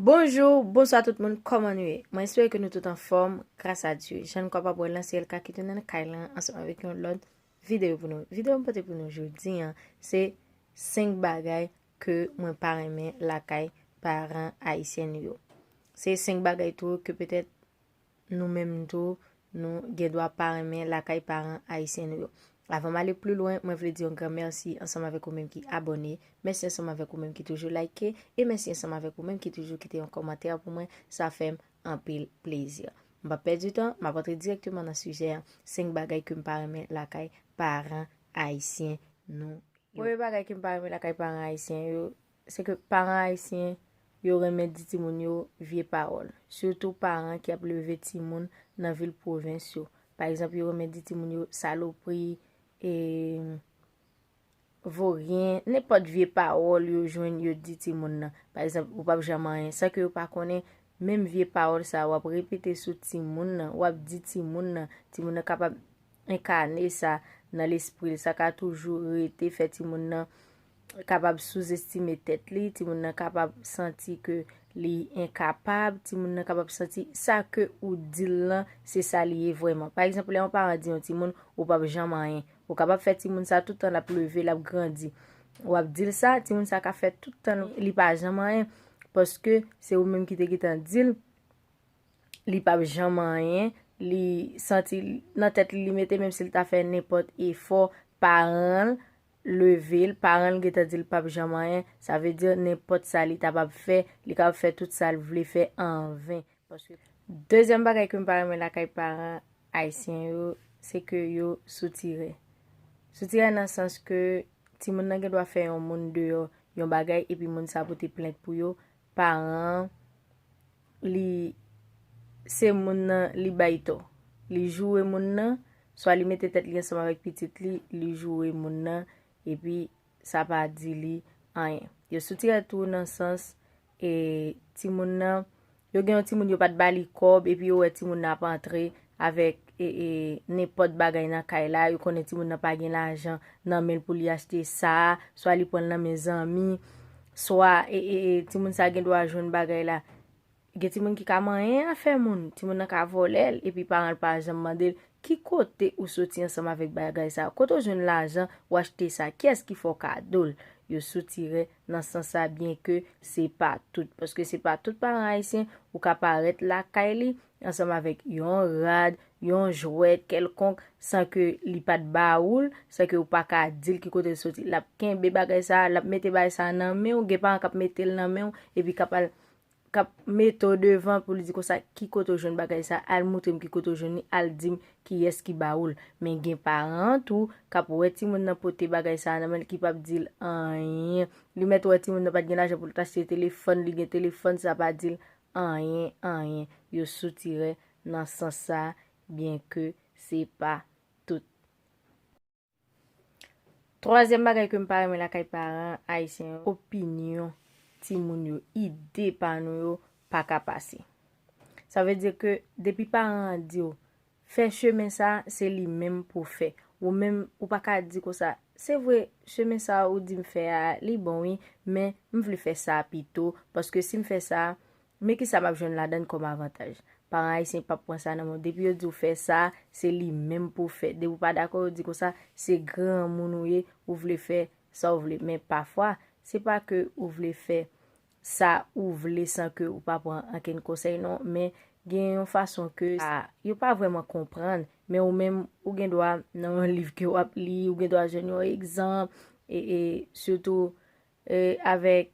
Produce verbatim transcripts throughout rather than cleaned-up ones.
Bonjou, bonswa tout moun, kòman nou ye? Mwen espere ke nou tout anfòm, gras a Dye. Jan nou kapab wè l nan, se Elka ki tounen nan kay lan ansanm avèk yon lòt videyo pou nou. Videyo m pote pou nou jodi a, se senk bagay ke mwen pa renmen lakay paran ayisyen nou yo. Se senk bagay tou ke petèt nou menm tou, nou gen dwa pa renmen lakay paran ayisyen nou yo. Avan m ale pli lwen, mwen vle di yon gran mèsi ansanm avèk ou menm ki abòne, mèsi ansanm avèk ou menm ki toujou like, e mèsi ansanm avèk ou menm ki toujou kite yon kòmantè pou mwen, sa fè m anpil plezi. M p ap pèdi tan, m ap antre dirèkteman nan sijè a, senk bagay ke m pa renmen lakay paran ayisyen nou yo. Premye bagay ke m pa renmen lakay paran ayisyen yo, se ke paran ayisyen yo renmen di timoun yo vye pawòl. Sitou paran ki ap leve timoun nan vil pwovens yo. Pa egzanp, yo renmen di timoun yo salopri, e, voryen, nenpòt vye pawòl yo jwenn yo di timoun nan. Pa egzanp, ou p ap janm anyen, san ke yo pa konnen, menm vye pawòl sa a w ap repete sou timoun nan, w ap di timoun nan, timoun nan kapab enkane sa nan lespri l, sa ka toujou rete fè timoun nan kapab souzestime tèt li, timoun nan kapab santi ke li enkapab, timoun nan kapab santi sa ke ou di l lan, se sa li ye vrèman. Pa egzanp, lè yon paran di yon timoun, ou p ap janm anyen, ou kapab fè timoun sa tout tan l ap leve, l ap grandi. W ap di l sa, timoun sa ka fè tout tan li pa janm anyen, paske se ou menm ki te gentan di l, li p ap janm anyen, li santi nan tèt li, li mete, menm si l ta fè nenpòt efò, paran l leve l, paran l gentan di l p ap janm anyen, sa vle di nenpòt sa li ta p ap fè, li kapab fè tout sa l vle fè anven. Paske dezyèm bagay ke m pa renmen lakay paran ayisyen yo, se ke yo soutirè. Soutirè nan sans ke timoun nan gen dwa fè yon moun deyò yon bagay epi moun sa pote plent pou yo, paran an, li, se moun nan li bay tò. Li joure moun nan, swa li mete tèt li ansanm avèk pitit li, li joure moun nan, epi sa pa di li anyen. Yo soutirè tou nan sans, e, timoun nan, yo gen yon timoun yo pa t ba li kòb, epi yo wè timoun nan ap antre avèk, e, e, nenpòt bagay nan kay la, yo konnen timoun nan pa gen lajan nan men l pou li achte sa, swa li pran l nan men zanmi, swa, e, e, e, timoun sa gen dwa jwenn bagay la. Gen timoun ki ka manyen afè moun, timoun nan ka vòlè l, epi paran l pa janm mande l, "Ki kote ou soti ansanm avèk bagay sa? Kote w jwenn lajan ou achte sa? Kiyès ki fè w kado l?" Yo soutirè nan sans sa, byenke se pa tout. Paske se pa tout paran ayisyen ou ka parèt lakay li ansanm avèk yon rad, yon jwèt kèlkonk, san ke li pa t ba ou l, san ke ou pa ka di l ki kote l soti. L ap kenbe bagay sa, l ap mete bagay sa nan men w, gen paran k ap mete l nan men w, epi k ap al k ap mete w devan pou li di konsa, "Ki kote w jwenn bagay sa? Al moutre m ki kote w jwenn li, al di m kiyès ki ba ou l." Men gen paran tou k ap wè timoun nan pote bagay sa nan men l ki p ap di l anyen. Li mèt wè timoun nan pa t gen lajan pou l t achte telefòn, li gen telefòn, sa pa di l anyen, anyen. Yo soutirè nan sans sa, byenke se pa tout. Twazyèm bagay ke m pa renmen lakay paran ayisyen yo, opinyon timoun yo, ide pa nou yo pa ka pase. Sa vle di ke depi paran an di w, "Fè chemen sa, se li menm pou fè." Ou menm, ou pa ka di konsa, "Se vre, chemen sa ou di m fè a, li bon wi, men m vle fè sa pito, paske si m fè sa, men kisa m ap jwenn ladan l kòm avantaj?" Paran ayisyen p ap pran sa nan men w. Depi yo di w fè sa, se li menm pou w fè. Depi w pa dakò, yo di konsa, "Se granmoun ou ye, ou vle fè sa w vle." Men pafwa, se pa ke ou vle fè sa ou vle san ke ou pa pran ankenn konsèy, non, men gen yon fason ke, a, yo pa vrèman konprann, men ou menm, ou gen dwa, nan yon liv ke w ap li, ou gen dwa jwenn yon egzanp, e, e sitou, e, avèk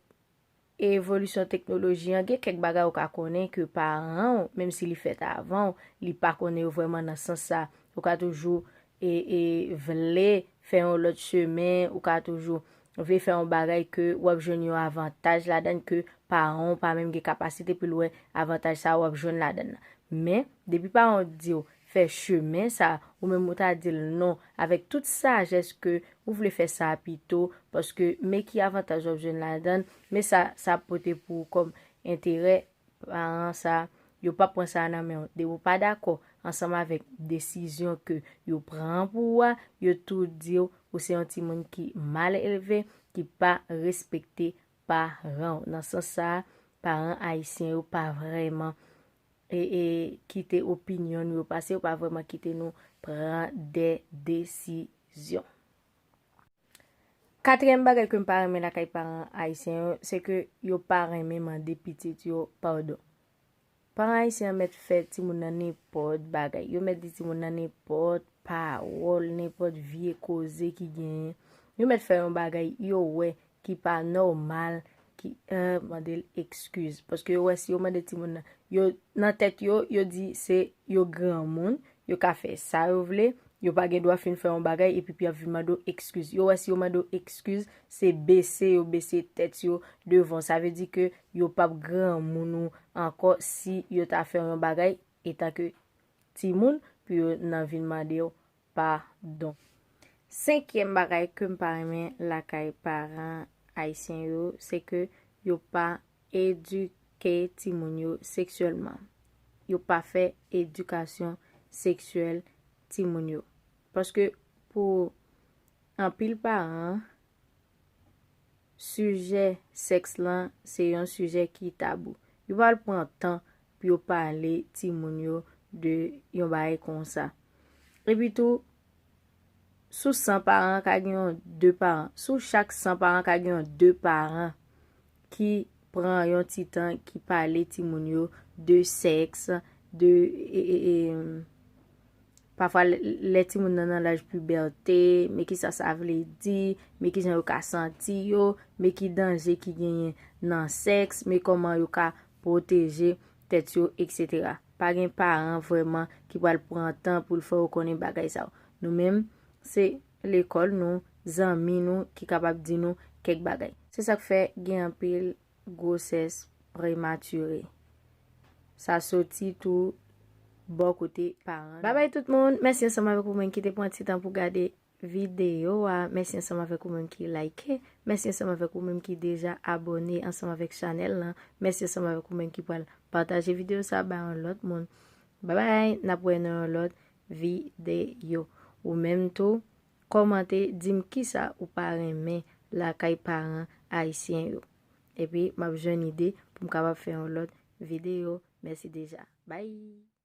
evolisyon teknoloji an, gen kèk bagay ou ka konnen ke paran w, menm si li fèt avan w, li pa konnen yo vrèman nan sans sa. Ou ka toujou, e, e, vle fè yon lòt chemen, ou ka toujou vle fè yon bagay ke w ap jwenn yon avantaj ladan l ke paran w pa menm gen kapasite pou l wè avantaj sa a w ap jwenn ladan l. Men, depi paran w di w fè chemen sa, ou menm ou ta di l non, avèk tout sajès ke ou vle fè sa pito, paske men ki avantaj w ap jwenn ladan l, men sa, sa ap pote pou ou kòm enterè, paran sa, yo p ap pran sa nan men w. Depi w pa dakò ansanm avèk desizyon ke yo pran pou ou a, yo tou di w ou se yon timoun ki mal elve, ki pa respekte paran w. Nan sans sa a, paran ayisyen yo pa vrèman e, e kite opinyon nou yo pase, yo pa vrèman kite nou pran de desizyon. Katriyèm bagay ke m pa renmen lakay paran ayisyen yo, se ke yo pa renmen mande pitit yo padon. Paran ayisyen an mèt fè timoun nan nenpòt bagay. Yo mèt di timoun nan nenpòt pawòl, nenpòt vye koze ki genyen. Yo mèt fè yon bagay yo wè ki pa nòmal, ki, euh, mande l ekskiz. Paske yo wè si yo mande timoun nan, yo, nan tèt yo, yo di se yo granmoun, yo ka fè sa yo vle, yo pa gen dwa fin fè yon bagay epi pou y ap vin mande w ekskiz. Yo wè si yo mande w ekskiz, se bese yo bese tèt yo devan w. Sa vle di ke yo p ap granmoun ou ankò si yo ta fè yon bagay etanke timoun pou yo nan vin mande w padon. Senkyèm bagay ke m pa renmen lakay paran ayisyen yo, se ke yo pa edike timoun yo seksyèlman. Yo pa fè edikasyon seksyèl timoun yo. Paske pou anpil paran, sijè sèks lan se yon sijè ki tabou. Yo pa pral pran tan pou yo pale timoun yo de yon bagay konsa. Epi tou, sou san paran ka gen yon de paran. Sou chak san paran ka gen yon de paran ki pran yon ti tan, ki pale timoun yo de sèks, de, e, e, e, pafwa lè, lè timoun nan nan laj pibète, men kisa sa vle di, men kijan yo ka santi yo, men ki danje ki genyen nan sèks, men kòman yo ka pwoteje tèt yo, etsetera. Pa gen paran vrèman ki pral pran tan pou l fè w konnen bagay sa yo. Nou menm, se lekòl nou, zanmi nou ki kapab di nou kèk bagay. Se sa k fè gen anpil gwosès prematire. Sa soti tou bò kote paran. Babay tout moun, mèsi ansanm avèk ou menm ki te pran ti tan pou gade videyo a. Mèsi ansanm avèk ou menm ki like. Mèsi ansanm avèk ou menm ki deja abòne ansanm avèk chanèl lan. Mèsi ansanm avèk ou menm ki pral pataje videyo sa bay yon lòt moun. Babay, n ap wè nan yon lòt videyo. Ou menm tou, kòmante, di m kisa ou pa renmen lakay paran ayisyen yo. Epi, m ap jwenn ide pou m kapab fè yon lòt videyo. Mèsi deja. Bye!